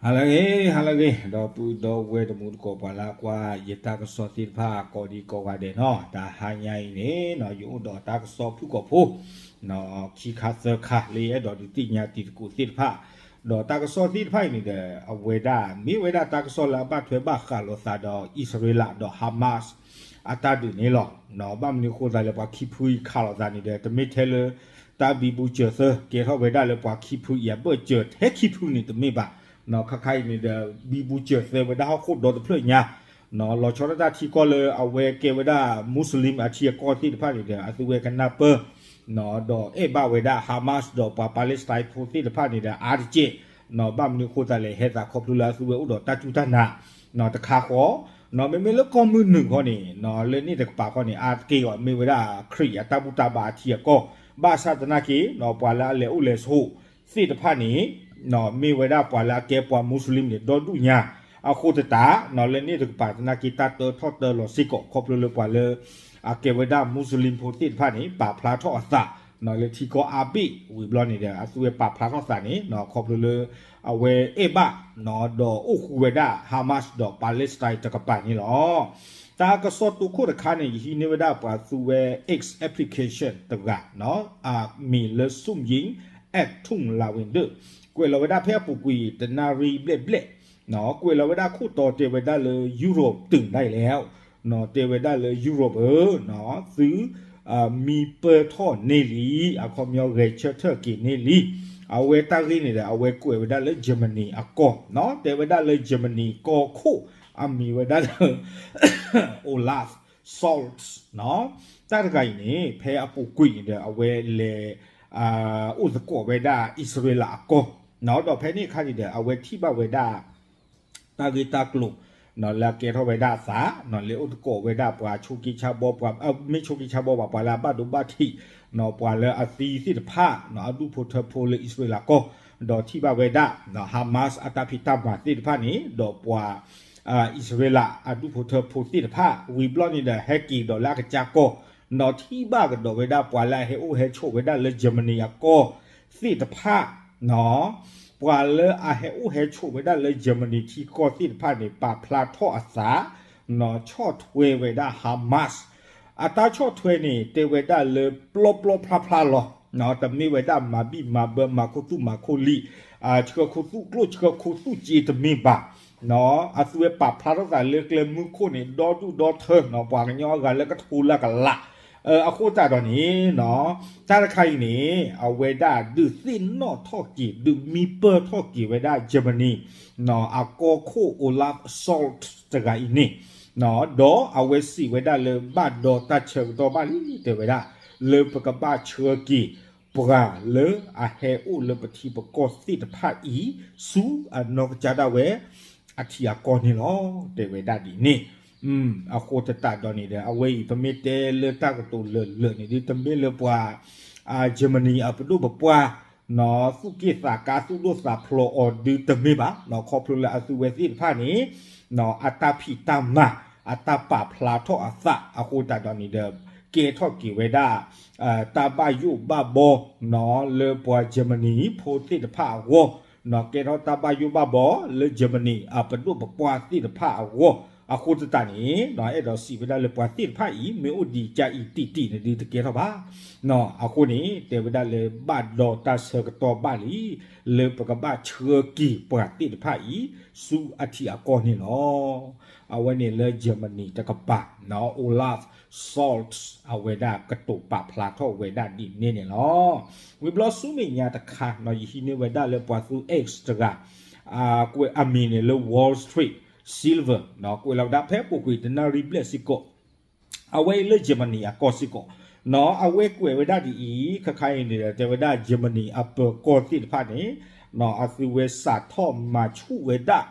ဟါလၢအဂ့ၤ ဟါလၢအဂ့ၤ ဒီပုၢ်ဒီဝဲၢ်တံၤသကိး ပှၤလၢအကွၢ်ယတၢ်ကစီၣ်သ့ၣ်တဖၣ် ကိးဒံကိးဂၤဒဲးနီၤ, တဟါညါအံၤန့ၣ် ယအိၣ်ဒီးတၢ်ကစီၣ်ဖုၣ်ကိာ်ဖိ ခံခါသၢခါ လၢယအဲၣ်ဒိးဒုးသ့ၣ်ညါတံၤသကိးသ့ၣ်တဖၣ်, ဒီးတၢ်ကစီၣ်သ့ၣ်တဖၣ်အံၤန့ၣ်ဒီး အဝဲဒၣ် မ့ၢ်ဝဲဒၣ်တၢ်ကစီၣ်လၢအဘၣ်ထွဲဘၣ်ဃးလိာ်သးဒီး အံၣ်စရ့လး ဒီး Hamas အတၢ်ဒုးန့ၣ်လီၤ. ဘၣ်မနုၤအဃိသတးလဲၣ် ပှၤခံဖုအံၤခးလိာ်သးန့ၣ်ဒီး တမ့ၢ်ထဲလၢ တၢ်ဘံဘူစၢၤသၢ ကဲထီၣ်ဝဲဒၣ်လၢပှၤခံဖုအံၤအဘၢၣ်စၢၤထဲခံဖုန့ၣ်တမ့ၢ်ဘၣ်. ခါခါအံၤန့ၣ်ဒီး ဘံဘူစၢၤသၢဝဲဒၣ်ဟီၣ်ခိၣ်ဒီတဖျၢၣ်ညါ, လီၤဆီဒၣ်တၢ်ထံကီၢ်လၢအဝဲကဲဝဲဒၣ် Muslim အထံအကီၢ်သ့ၣ်တဖၣ်န့ၣ်ဒီး အသုဝဲကနၢ်ပၢၢ် ဒီးအဲၣ်ဘၣ်ဝဲဒၣ် Hamas ဒီးပှၤ Palestine ဖိသ့ၣ်တဖၣ်န့ၣ်ဒီး အါတက့ၢ်, ဘၣ်မနုၤအဃိသတးလဲၣ် ဟဲသးခီဖျိလၢအသုဝဲအိၣ်ဒီးတၢ်စူၢ်တၢ်နာ် တခါဃီ, မ့မ့ၢ်လၢကီၢ်မုၢ်နုာ်ဃီန့ၣ် လၢန့ၣ်တကပၤဃီန့ၣ် အါတက့ၢ်အီၤ မ့ၢ်ဝဲဒၣ်ခရံာ်အတၢ်ဘူၣ်တၢ်ဘါအထံအကီၢ်, ဘၣ်ဆၣ်သနာ်က့ ပှၤလၢအလဲၤအိၣ်လဲၤဆိးသ့ၣ်တဖၣ်န့ၣ် မ့ၢ်ဝဲဒၣ်ပှၤလၢအကဲပှၤ Muslim န့ၣ် ဒီဒူၣ်ညါ, အဃိသတး လၢန့ၣ်တကပၤသနာ်က့ တၢ်တၢထီၣ်တၢလီၤစ့ၢ်ကီး ခီဖျိလၢပှၤလၢ အကဲဝဲဒၣ် Muslim ဖိသ့ၣ်တဖၣ်န့ၣ် ပာ်ဖျါထီၣ်အသး လၢထံကီၢ်အါဘ့ၣ်ဝံၤဘျီန့ၣ်ဒီး အသုဝဲပာ်ဖျါထီၣ်သးန့ၣ် ခီဖျိလၢ အဝဲအဲၣ်ဘၣ် ဒီးအိၣ်ဃူဝဲဒၣ် Hamas ဒီး Palestine တကပၤန့ၣ်လီၤ. တၢ်ကစီၣ်တိခိၣ်တခါန့ၣ် ယဟံးန့ၢ်ဝဲဒၣ်ပှၤသူဝဲ X application တဂၤ အမံၤလၢ Sumyin Atunglawindut ကွဲးလီၤဝဲဒၣ်ဖဲအပူၤကွံာ် တနၣ်ရံၣ်ဘျဲၣ်ဘျဲၣ် ကွဲးလီၤဝဲဒၣ်ခိၣ်တီတဲဝဲဒၣ်လၢ Europe တုၤဒၣ်လဲၣ်, တဲဝဲဒၣ်လၢ Europe ဧၢ, သု မံပၢၢ်ထီၣ်န့ၢ်လံ, အခီပညီဂဲၤဆၢထၢၣ်က့ၤန့ၢ်လံ. အဝဲတၢ်ဂ့ၢ်န့ၣ်ဒီး အဝဲကွဲးဝဲဒၣ်လၢ Germany အကီၢ်, တဲဝဲဒၣ်လၢ Germany ကီၢ်ခိၣ် အမံၤဝဲဒၣ်လၢ Olaf Scholz တၢ်တဂၤအံၤန့ၣ် ဖဲအပူၤကွံာ်န့ၣ်ဒီး အဝဲလဲၤ အိၣ်သကိးဝဲဒၣ်အံၣ်စရ့လးအကီၢ်, ဒီးဖဲန့ၣ်အခါန့ၣ်ဒီး အဝဲထံၣ်ဘၣ်ဝဲဒၣ် တၢ်ဂ့ၢ်တၢ်ကျိၤ လၢအကဲထီၣ်ဝဲဒၣ်အသး, လဲၤအိၣ်သကိးဝဲဒၣ်ပှၤဆိက့ဆါဘီ ပှၤ မ့ၢ်ဆိက့ဆါဘီဘၣ် ပှၤလၢအဘၣ်ဒိဘၣ်ထံး ပှၤလၢအသံသ့ၣ်တဖၣ် အဒူၣ်ဖိထၢဖိလၢအံၣ်စရ့လးကီၢ်, ဒီးထံၣ်ဘၣ်ဝဲဒၣ် Hamas အတၢ်ဖံးတၢ်မၤသ့ၣ်တဖၣ်န့ၣ် ဒီးပှၤ အံၣ်စရ့လးအဒူၣ်ဖိထၢဖိသ့ၣ်တဖၣ် ဝံၤဘျီန့ၣ်ဒီး ဟဲက့ၤကဒီးလၢအကစၢ်ကီၢ်, ဒီးထံၣ်ဘၣ်ကဒီးဝဲဒၣ်ပှၤလၢအဟဲအိၣ်ဟဲဆိးဝဲဒၣ်လၢ Germany အကီၢ်သ့ၣ်တဖၣ် ပှၤလၢအဟဲအိၣ်ဟဲဆိးဝဲဒၣ်လၢ Germany ထံကီၢ်သ့ၣ်တဖၣ်န့ၣ် ပာ်ဖျါထီၣ်အသး ဆီၣ်ထွဲဝဲဒၣ် Hamas အတၢ်ဆီၣ်ထွဲန့ၣ် တဲဝဲဒၣ်လၢပျီပျီဖျါဖျါလီၤ. တမ့ၢ်ဝဲဒၣ်မၤဘံၣ်မၤဘၢ မၤခိၣ်သူၣ်မၤခိၣ်လံာ် ဆှၢခိၣ်သူၣ်ကျိၣ် ဆှၢခိၣ်သူၣ်စ့တမ့ၢ်ဘၣ်. အသုဝဲပာ်ဖျါထီၣ်သးလၢကျဲမုၢ်ခိၣ်န့ၣ် ဒီဒူၣ်ဒီထၢ ပှၤကညီအဂၤလၢကထိလၢကလး အဃိသတးဒီးန့ၣ် တၢ်တခါအံၤန့ၣ် အဝဲဒၣ်ဒုးသ့ၣ်နီၣ်ထီၣ်က့ၤ ဒုးမံပၢၢ်ထီၣ်က့ၤဝဲဒၣ် Germany အကီၢ်ခိၣ် Olaf Scholz တဂၤအံၤန့ၣ် ဒီးအဝဲစံးဝဲဒၣ်လၢဘၣ်ဒီးတၢ်ဆၢကတီၢ်ဘၣ်လံ တဲဝဲဒၣ် လၢပကဘၣ်ဆှၢက့ၤပှၤလၢအဟဲအိၣ်လၢပထံပကီၢ်သ့ၣ်တဖၣ်အံၤ ဆူအနီၢ်ကစၢ်ဒၣ်ဝဲအထံအကီၢ်န့ၣ်လီၤ တဲဝဲဒၣ်ဒ်န့ၣ်. အဃိသတးဒီးန့ၣ်ဒီး အဝဲအံၤပမ့ၢ်တဲလၢတၢ်ကတိၤလၢာ်လၢာ်န့ၣ် ဒ်တမ့ၢ်လၢပှၤ Germany အပဒိၣ်ပပှၢ် သူၣ်က့ၣ်သးကါသူၣ်ဒိၣ်သးဖျိးအီၤဒုးတမ့ၢ်ဘၣ်, ခီဖျိလၢအသုဝဲသ့ၣ်တဖၣ်န့ၣ် အတၢ်ဖံးတၢ်မၤ အတၢ်ပာ်ဖျါထီၣ်အသးအဃိသတးဒီးန့ၣ်ဒီး ကဲထီၣ်က့ၤဝဲဒၣ် တၢ်ဘၣ်ယိၣ်ဘၣ်ဘီ လၢပှၤ Germany ဖိသ့ၣ်တဖၣ်အဂီၢ်, ကဲထီၣ်တၢ်ဘၣ်ယိၣ်ဘၣ်ဘီလၢ Germany အပဒိၣ်ပပှၢ်သ့ၣ်တဖၣ်အဂီၢ်, အဃိသတးန့ၣ် အဲၣ်ဒိးစံးဝဲဒၣ်လၢပှၤသ့ၣ်တဖၣ်အံၤ မ့ၢ်အိၣ်ဒံးကါအံၤတံၢ်တံၢ်န့ၣ်ဒုးတကဲထီၣ်ဘၣ်. အဃိန့ၣ် တဲဝဲဒၣ်လၢဘၣ်ဒီးတၢ်ဆၢကတီၢ်ဘၣ်လံ လၢပကဘၣ်ဆှၢက့ၤပှၤသ့ၣ်တဖၣ်အံၤ ဆူအထံအကီၢ်န့ၣ်လီၤ. အဝဲန့ၣ်လၢ Germany တကပၤ Olaf Scholz အဝဲဒၣ်ကတိၤပာ်ဖျါထီၣ်ဝဲဒၣ်ဒ်န့ၣ်န့ၣ်လီၤ. ဝံၤဘျီဆူမဲာ်ညါတခါ ယဟံးန့ၢ်ဝဲဒၣ်လၢပှၤသူ X တဂၤ ကွဲးအမံၤန့ၣ်လၢ Wall Street Silver ကွဲးလီၤဝဲဒၣ်ဖဲအပူၤကွံာ်တနၣ်ရံၣ်ဘျဲၣ်စ့ၢ်ကီး အဝဲအံၤလၢ Germany အကီၢ်စ့ၢ်ကီး အဝဲကွဲးဝဲဒၣ်ဒ်အံၤ ခါခါအံၤန့ၣ်ဒီး တဲဝဲဒၣ် Germany အပၢၤကီၢ်သ့ၣ်တဖၣ်န့ၣ် အသုဝဲစးထီၣ်မၤဆူၣ်ဝဲဒၣ်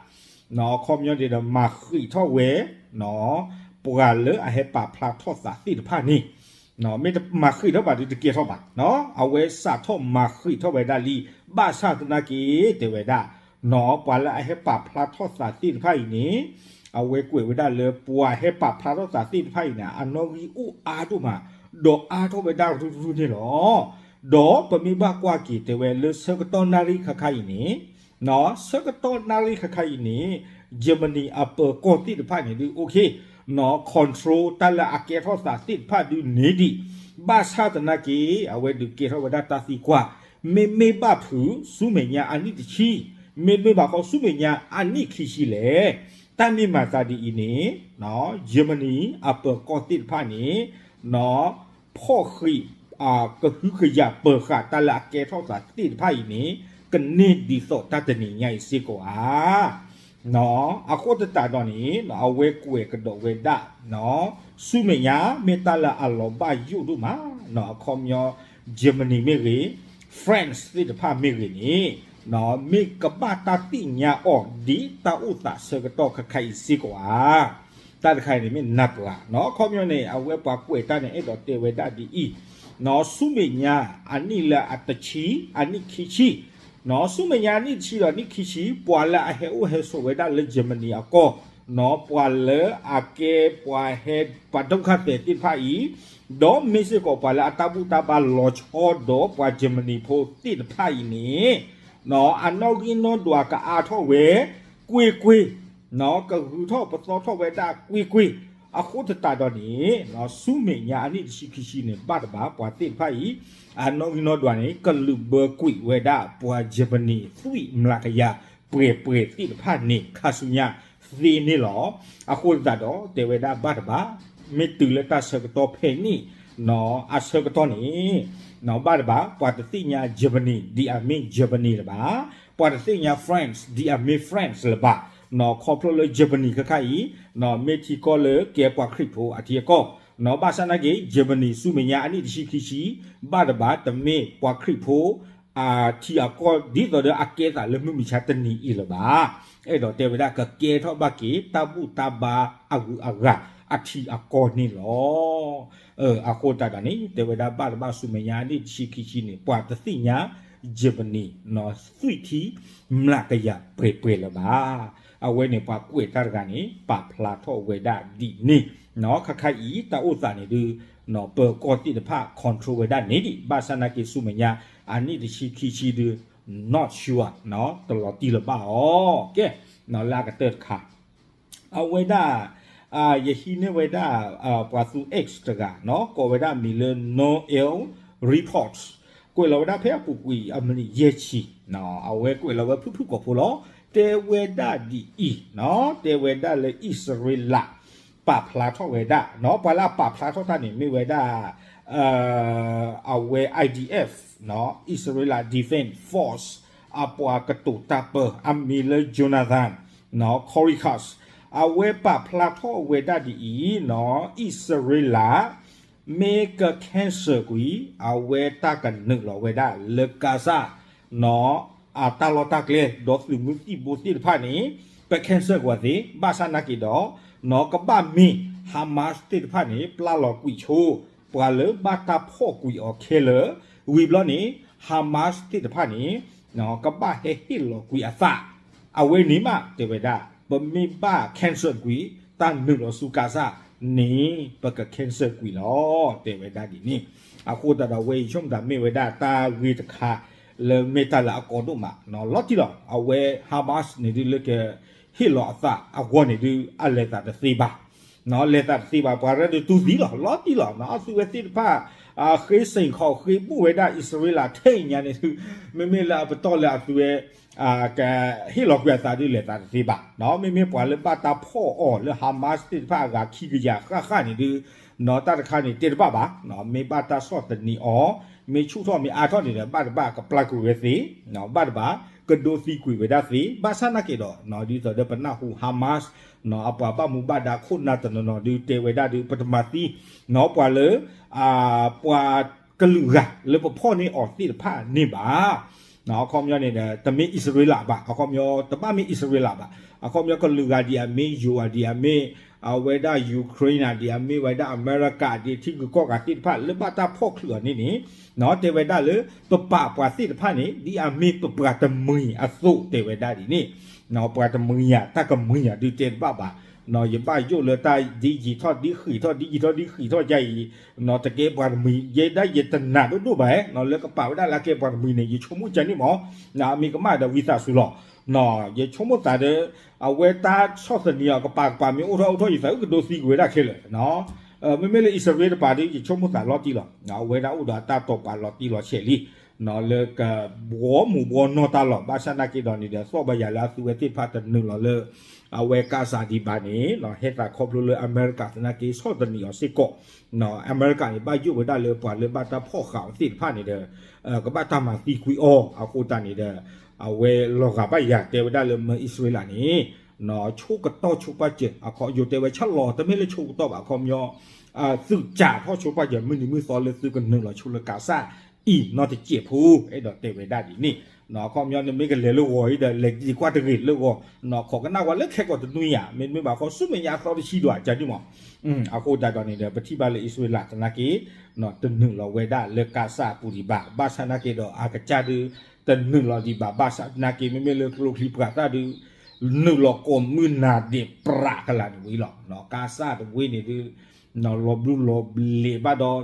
အခီပညီန့ၣ်ဒီး မၤဃံးထီၣ်ဝဲ ပှၤလၢအဟဲပာ်ဖျါထီၣ်သးသ့ၣ်တဖၣ်န့ၣ် မ့ၢ်မၤဃံးထီၣ်ဘၣ်ဒုးတကဲထီၣ်ဘၣ်, အဝဲစးထီၣ်မၤဃံးထီၣ်ဝဲဒၣ်လံ, ဘၣ်ဆၣ်သနာ်က့ တဲဝဲဒၣ် ပှၤလၢအဟဲပာ်ဖျါထီၣ်သးသ့ၣ်တဖၣ်အံၤန့ၣ် အဝဲကွဲးဝဲဒၣ်လၢပှၤဟဲပာ်ဖျါထီၣ်သးသ့ၣ်တဖၣ်အံၤန့ၣ် အနီၣ်ဂံၢ်အိၣ်အါဒိၣ်မး, ဒီးအါထီၣ်ဝဲဒၣ်ရုၢ်ရုၢ်န့ၣ်လီၤ. ဒီးပမ့ၢ်ဘၣ်ကွၢ်က့ၤတဲဝဲလၢဆၢကတီၢ်နၣ်ရံၣ်ခါခါအံၤန့ၣ် ဆၢကတီၢ်နၣ်ရံၣ်ခါခါအံၤန့ၣ် Germany အပၢၤကီၢ်သ့ၣ်တဖၣ်န့ၣ်ဒုး OK, နီၣ် control တၢ်လၢအကဲထီၣ်သးသ့ၣ်တဖၣ်ဒုးန့ၢ်ဒံး, ဘၣ်ဆၣ်သနာ်က့ အဝဲဒုးကဲထီၣ်ဝဲဒၣ်တၢ်သံကွၢ်, မ့မ့ၢ်ဘၣ်ဖုးဆူမဲာ်ညါအနံၣ်တဆံ, မ့မ့ၢ်ဘၣ်ဃီဆူမဲာ်ညါအနံၣ်ခံဆံလဲၣ်. တၢ်မ့ၢ်မၤသးဒ်အံၤန့ၣ် နီၣ် Germany အပၢၤကီၢ်သ့ၣ်တဖၣ်န့ၣ် နီၣ် ဖီၣ်ဃံး ကဟုကယာ်ပၢၤဃာ်တၢ်လၢအကဲထီၣ်သးသ့ၣ်တဖၣ်အံၤန့ၣ် ကန့ၢ်ဒ်သိးတၢ်တနံၤညါအံၤစ့ၢ်ကီးဧါ. နီၣ် အဃိသတးဒီးန့ၣ် နီၣ် အဝဲကွဲးကဒီးဝဲဒၣ် နီၣ် ဆူမဲာ်ညါ မ့ၢ်တၢ်လၢအလီၤဘၣ်ယိၣ်ဒိၣ်မး, နီၣ် အခီပညီ Germany မ့ၢ်ဂ့ၤ, France သ့ၣ်တဖၣ်မ့ၢ်ဂ့ၤန့ၣ် နီၣ် မ့ၢ်ကဘၣ်တၢ်သ့ၣ်ညါအီၤဒ်တၢ်အိၣ်သးဆၢကတီၢ်ခါခါအံၤစ့ၢ်ကီးဧါ. တၢ်တခါအံၤန့ၣ်မ့ၢ်နၢ်ပၢၢ်ဧါ. နီၣ် အခီပညီန့ၣ် အဝဲပှၤကွဲးတၢ်န့ၣ် အဲၣ်ဒိးတဲဝဲဒၣ်ဒ်အံၤ, နီၣ် ဆူမဲာ်ညါ အနံၣ်လၢအတဆံ, အနံၣ်ခံဆံ, နီၣ် ဆူမဲာ်ညါအနံၣ်တဆံဒီးနံၣ်ခံဆံ ပှၤလၢအဟဲအိၣ်ဟဲဆိးဝဲဒၣ်လၢ Germany အကီၢ်, နီၣ် ပှၤလၢအကဲပှၤဟဲ ပှၤဒုက္ခသည်သ့ၣ်တဖၣ်အံၤ, ဒီးမ့ၢ်စ့ၢ်ကီးပှၤလၢအတၢ်ဘူၣ်တၢ်ဘါလီၤဆီဒီးပှၤ Germany ဖိသ့ၣ်တဖၣ်အံၤန့ၣ် နီၣ် အနီၣ်ဂံၢ်နီၣ်ဒွးကအါထီၣ်ဝဲ ကွ့ၢ်ကွ့ၢ်, နီၣ် ကဂုၤထီၣ်ပသီထီၣ်ဝဲဒၣ်ကွ့ၢ်ကွ့ၢ်, အဃိသတးဒီးန့ၣ် နီၣ် ဆူမဲာ်ညါအနံၣ်တဆံခံဆံန့ၣ် ဘၣ်တဘၣ်ပှၤသ့ၣ်တဖၣ်အံၤ အနီၣ်ဂံၢ်နီၣ်ဒွးန့ၣ် ကလုးဘၢကွံာ်ဝဲဒၣ်ပှၤ Germany သွံၣ်မျးကယၤပှဲၤပှဲၤသ့ၣ်တဖၣ်န့ၣ် ခါဆူညါသ့န့ၣ်လီၤ. အဃိသတးဒီးတဲဝဲဒၣ်ဘၣ်တဘၣ်, မ့ၢ်တုၤလၢတၢ်ဆၢကတီၢ်ဖဲန့ၣ် နီၣ် အဆၢကတီၢ်န့ၣ် နီၣ် ဘၣ်တဘၣ် ပှၤတသ့ၣ်ညါ Germany ဒ်အမ့ၢ် Germany လၢၤဘၣ်, ပှၤတသ့ၣ်ညါ France ဒ်အမ့ၢ် France လၢၤဘၣ်, နီၣ် ခီဖျိလၢ Germany ခါခါအံၤ နီၣ် မ့ၢ်ထံကီၢ်လၢကဲပှၤခရံာ်ဖိအထံအကီၢ်, နီၣ် ဘၣ်ဆၣ်နာ်က့ Germany ဆူမဲာ်ညါအနံၣ်တဆံခံဆံ ဘၣ်တဘၣ်တမ့ၢ်ပှၤခရံာ်ဖိ အထံအကီၢ် ဒ်သိးဒီးအကဲသးလၢမုၢ်မဆါတနံၤအံၤလၢၤဘၣ်. အဲၣ်ဒိးတဲဝဲဒၣ်ကကဲထီၣ်ဘၣ်က့ၤ တၢ်ဘူၣ်တၢ်ဘါအဂုၤအဂၤအထံအကီၢ်န့ၣ်လီၤ. အဃိသတးဒီးန့ၣ် တဲဝဲဒၣ်ဘၣ်တဘၣ်ဆူမဲာ်ညါအနံၣ်တဆံခံဆံန့ၣ် ပှၤတသ့ၣ်ညါ Germany နီၣ် သွံၣ်ထံမျးကယၤပှဲၤပှဲၤလၢၤဘၣ်. အဝဲန့ၣ်ပှၤကွဲးတၢ်တဂၤန့ၣ် ပာ်ဖျါထီၣ်ဝဲဒၣ်ဒ်န့ၣ်, နီၣ် ခါခါအံၤ တၢ်အိၣ်သးန့ၣ်ဒုး နီၣ် ပၢၤကီၢ်သ့ၣ်တဖၣ် control ဝဲဒၣ်န့ၣ်ဒံး ဘၣ်ဆၣ်နာ်က့ဆူမဲာ်ညါ အနံၣ်တဆံခံဆံဒုး not sure နီၣ် တလီၤတံၢ်လၢၤဘၣ်အီၤ. ကဲ နီၣ် လၢအကတၢၢ်တခါ အဝဲဒၣ် ယဟံးန့ၢ်ဝဲဒၣ် ပှၤသူ X တဂၤ နီၣ် ကိးဝဲဒၣ်မံၤလၢ Noel Report, ကွဲးလီၤဝဲဒၣ်ဖဲအပူၤကွံာ်အမံးနံးယဲၢ်ဆံ, အဝဲကွဲးလီၤဝဲဖုၣ်ဖုၣ်ကိာ်ဖိလီၤ. တဲဝဲဒၣ်ဒ်အံၤ, နီၣ် တဲဝဲဒၣ်လၢအံၣ်စရ့လး ပာ်ဖျါထီၣ်ဝဲဒၣ်, နီၣ် ပှၤလၢအပာ်ဖျါထီၣ်တၢ်န့ၣ်မ့ၢ်ဝဲဒၣ် အဝဲ I D F, နီၣ် Israel Defense Force အပှၤကတိၤတၢ်ပၢ အမံၤလၢ Jonathan, နီၣ် Conricus, အဝဲပာ်ဖျါထီၣ်ဝဲဒၣ်ဒ်အံၤ, နီၣ် အံၣ်စရ့လး မ့ၢ်က cancel ကွံာ် အဝဲတၢ်ကနုာ်လီၤဝဲဒၣ်လၢ Gaza, နီၣ် အတၢ်လီၢ်တၢ်ကျဲ ဒီးသုးမုၢ်သံၣ်ဘိသ့ၣ်တဖၣ်န့ၣ် ပ cancel ကွံာ်သ့, ဘၣ်ဆၣ်နာ်က့ဒီး နီၣ် ကဘၣ်မ့ၢ် Hamas သ့ၣ်တဖၣ်န့ၣ် ပျၢ်လီၤကွံာ်ဆိ ပှၤလၢဘၣ်တၢ်ဖီၣ်ကွံာ်အီၤခဲလၢာ်, ဝံၤဘျီန့ၣ် Hamas သ့ၣ်တဖၣ်န့ၣ် ကဘၣ်ဟဲဟ့ၣ်လီၤကွံာ်အသး, အဝဲန့ၣ်မး တဲဝဲဒၣ် ပမ့ၢ်ဘၣ် cancel ကွံာ် တၢ်နုာ်လီၤဆူ Gaza န့ၣ် ပက cancel ကွံာ်လီၤ တဲဝဲဒၣ်ဒ်န့ၣ်. အဃိသတးဒီး အဝဲအံၤဆိကမိၣ်သးမ့ၢ်ဝဲဒၣ်တၢ်ဂ့ၢ်တခါ လၢမ့ၢ်တၢ်လၢအကီဒိၣ်မး လီၤတံၢ်လီၤ. အဝဲ Hamas န့ၣ်ဒုးလၢကဟ့ၣ်လီၤအသးအဂီၢ်န့ၣ်ဒုး အလဲၤသးတသ့ဘၣ်, လဲၤသးတသ့ဘၣ် ပှၤရဲဒုးတူၢ်သံလီၤ လီၤတံၢ်လီၤ. အသုဝဲသ့ၣ်တဖၣ် ဃ့စ့ၢ်ခီးဃ့ဘူၣ်ဝဲဒၣ်အံၣ်စရ့လးထဲအံၤညါန့ၣ်ဒုး မ့မ့ၢ်လၢအပတီၢ်လၢအသုဝဲ ကဟ့ၣ်လီၤကွံာ်အသးဒုးလဲၤသးတသ့ဘၣ်. မ့မ့ၢ်ပှၤလၢဘၣ်တၢ်ဖီၣ်အီၤလၢ Hamas သ့ၣ်တဖၣ်အဂၤခံကယၤဃၣ်ဃၣ်န့ၣ်ဒုး တၢ်တခါန့ၣ်တဲတဘၣ်ဘၣ်, မ့ၢ်ဘၣ်တၢ်ဆီၣ်သနံးအီၤ မ့ၢ်ဆူၣ်ထီၣ်မ့ၢ်အါထီၣ်န့ၣ်ဒီး ဘၣ်တဘၣ်ကပျၢ်ကွံာ်ဝဲသ့, ဘၣ်တဘၣ်ကဒိသံကွံာ်ဝဲဒၣ်သ့, ဘၣ်ဆၣ်နာ်က့ဒီး ဒ်သိးဒီးပနၢ်ဟူ Hamas အပှၤဘၣ်မူဘၣ်ဒါခိၣ်နၢ်တနီၤနီၤဒုးတဲဝဲဒၣ်ဒုး ပတမၤသံ ပှၤလၢ ပှၤကလုာ်ဂၤလၢပဖီၣ်န့ၢ်အီၤသ့ၣ်တဖၣ်န့ၣ်ဘၣ်. အခီပညီန့ၣ်ဒီး တမ့ၢ်အံၣ်စရ့လးဘၣ်, အခီပညီတဘၣ်မ့ၢ်အံၣ်စရ့လးဘၣ်, အခီပညီကလုာ်ဂၤဒ်အမ့ၢ်ယိၤ ဒ်အမ့ၢ် အဝဲဒၣ် Ukraine ဒ်အမ့ၢ်ဝဲဒၣ်အမဲရကၤ ဒ်ထံဂုၤကီၢ်ဂၤသ့ၣ်တဖၣ်လၢဘၣ်တၢ်ဖီၣ်ချုးအီၤန့ၣ်န့ၣ် တဲဝဲဒၣ်လၢ ပပာ်ပှၤသ့ၣ်တဖၣ်န့ၣ် ဒ်အမ့ၢ်ပပှၤတမှံၤအသိးတဲဝဲဒၣ်ဒ်န့ၣ်, ပှၤတမှံၤယၤ တၢ်ကမှံၤယၤဒုးတဲတဘၣ်ဘၣ် ယဘၣ်ယိၣ်လၢတၢ်ဒ်ယံာ်ထီၣ်ဒ်ဃံးထီၣ် ဒ်ယံာ်ထီၣ်ဒ်ဃံးထီၣ်ယါအံၤ တကဲပှၤတမှံၤ ယဲဒၣ်ယတနာ်ဒိၣ်ဒိၣ်ဘၣ်, လၢကပာ်ဝဲဒၣ်လၢကဲပှၤတမှံၤန့ၣ် ယဆိကမိၣ်ကန့ၣ်မး, အမ့ၢ်ကမၣ်ဒီးဝံသးစူၤလီၤ. ယဆိကမိၣ်သးဒီး အဝဲတၢ်ဆီၣ်သနံးအီၤကပၤကပၤမ့ၢ်အိၣ်ထီၣ်အိၣ်ထီၣ် ယသးအုၣ်ကဒိသံကွံာ်ဝဲဒၣ်ခဲလၢာ်. မ့မ့ၢ်လၢအံၣ်စရ့လးတပၤဒီး ယဆိကမိၣ်သးလီၤတံၢ်လီၤ. အဝဲဒၣ်အိၣ်ဒီးအတၢ်တိာ်ပာ်လီၤတံၢ်လီၤဆဲးလံ လၢကဘှီမုၢ်ဘှီနီၢ်တၢ်လီၤ. ဘၣ်ဆၣ်နာ်က့ဒီးန့ၣ်ဒီး သီၣ်ဘၣ်ယၤလၢအသုဝဲသ့ၣ်တဖၣ်တနုာ်လီၤလၢ အဝဲကးစးဒံးဘၣ်န့ၣ် ဟဲသးခီဖျိလၢအမဲရကၤသနာ်က့ဆီၣ်သနံးအီၤစ့ၢ်ကီး. အမဲရကၤန့ၣ် ဘၣ်ယိၣ်ဝဲဒၣ်လၢပှၤလၢဘၣ်တၢ်ဖီၣ်ဃာ်အီၤသ့ၣ်တဖၣ်န့ၣ်ဒီး ကဘၣ်တၢ်မၤသံကွံာ်အီၤအဃိသတးန့ၣ်ဒီး အဝဲလီၤဂာ်ဘၣ်ယၤတဲဝဲဒၣ်လၢမၢအံၣ်စရ့လးန့ၣ် ဆိကတီၢ်ဆိပာ်စၢၤ အခီယိၤတဲဝဲဆၣ်လီၤ တမ့ၢ်လၢဆိကတီၢ်ဘၣ် အခီပညီ သုးစးထီၣ်ဆိပာ်စၢၤ မုၢ်နံၤမုၢ်သီလၢသုကနုာ်လီၤဆိလၢကးစၢ်အံၤနီတစဲးဖိ အဲၣ်ဒိးတဲဝဲဒၣ်ဒ်န့ၣ်. အခီပညီနမ့ၢ်ကလဲၤလၢဂီၤအံၤဒီး လဲၤဒံးကွၢ်တဂ့ၤလၢဂီၤ ခိးကနၣ်ဝဲလၢခဲကိာ်တနွံယါ မ့တမ့ၢ်ဘၣ်ဃီဆူမဲာ်ညါအသီတဆံဒိၣ်အကါဒ်မး. အဃိသတးဒီးန့ၣ်ဒီး ပထံၣ်ဘၣ်လၢအံၣ်စရ့လးသနာ်က့ တနုာ်လီၤဝဲဒၣ်လၢကးစၢ်အပူၤဒံးဘၣ်. ဘၣ်ဆၣ်နာ်က့ဒီးအကစၢ်ဒု တနုာ်လီၤဒံးဘၣ် ဘၣ်ဆၣ်နာ်က့ မ့မ့ၢ်လၢကျိချံပှၤသၣ်ဒု နုာ်လီၤကိးမုၢ်နၤဒ့းပြးကလာ်န့ၣ်ဝံၤလီၤ. ကးစၢ်တဝ့န့ၣ်ဒု လီၤဘျုးလီၤဘျ့းဘၣ်ဒီး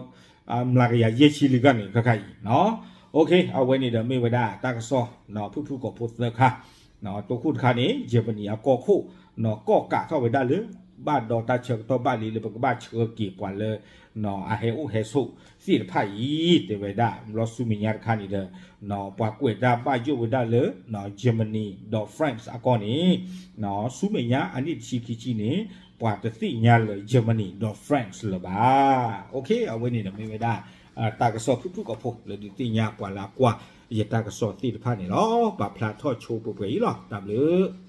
မျးကယၤယဲၢ်ဆံလံခါန့ၣ် ခါခါအံၤ အဝဲန့ၣ်ဒီးမ့ၢ်ဝဲဒၣ်တၢ်ကစီၣ် ဖုၣ်ဖုၣ်ကိာ်ဖိသၢခါ တိခိၣ်တခါန့ၣ် Germany အကီၢ်ခိၣ် ကီၣ်ကးထီၣ်ဝဲဒၣ်လၢ ဘၣ်ဒီးတၢ်ဆၢကတီၢ်ဘၣ်လံလၢပကဘၣ်ဆှၢက့ၤပှၤလၢ အဟဲအိၣ်ဟဲဆိးသ့ၣ်တဖၣ်အံၤ တဲဝဲဒၣ် ဘျီဆူမဲာ်ညါတခါန့ၣ်ဒီး ပှၤကွဲးတၢ်ဘၣ်ယိၣ်ဝဲဒၣ်လၢ Germany ဒီး France အကီၢ်န့ၣ် ဆူမဲာ်ညါအနံၣ်တဆံခံဆံန့ၣ် ပှၤတသ့ၣ်ညါလၢ Germany ဒီး France လၢၤဘၣ်. အဝဲန့ၣ်ဒီးမ့ၢ်ဝဲဒၣ် တၢ်ကစီၣ်ဖုၣ်ဖုၣ်ကိာ်ဖိ လၢဒုးသ့ၣ်ညါပှၤလၢအကွၢ်ယတၢ်ကစီၣ်သ့ၣ်တဖၣ်န့ၣ်လီၤ. ပာ်ဖျါထီၣ်ဆိပှဲၤပှဲၤအံၤလီၤ. တၢ်ဘျုး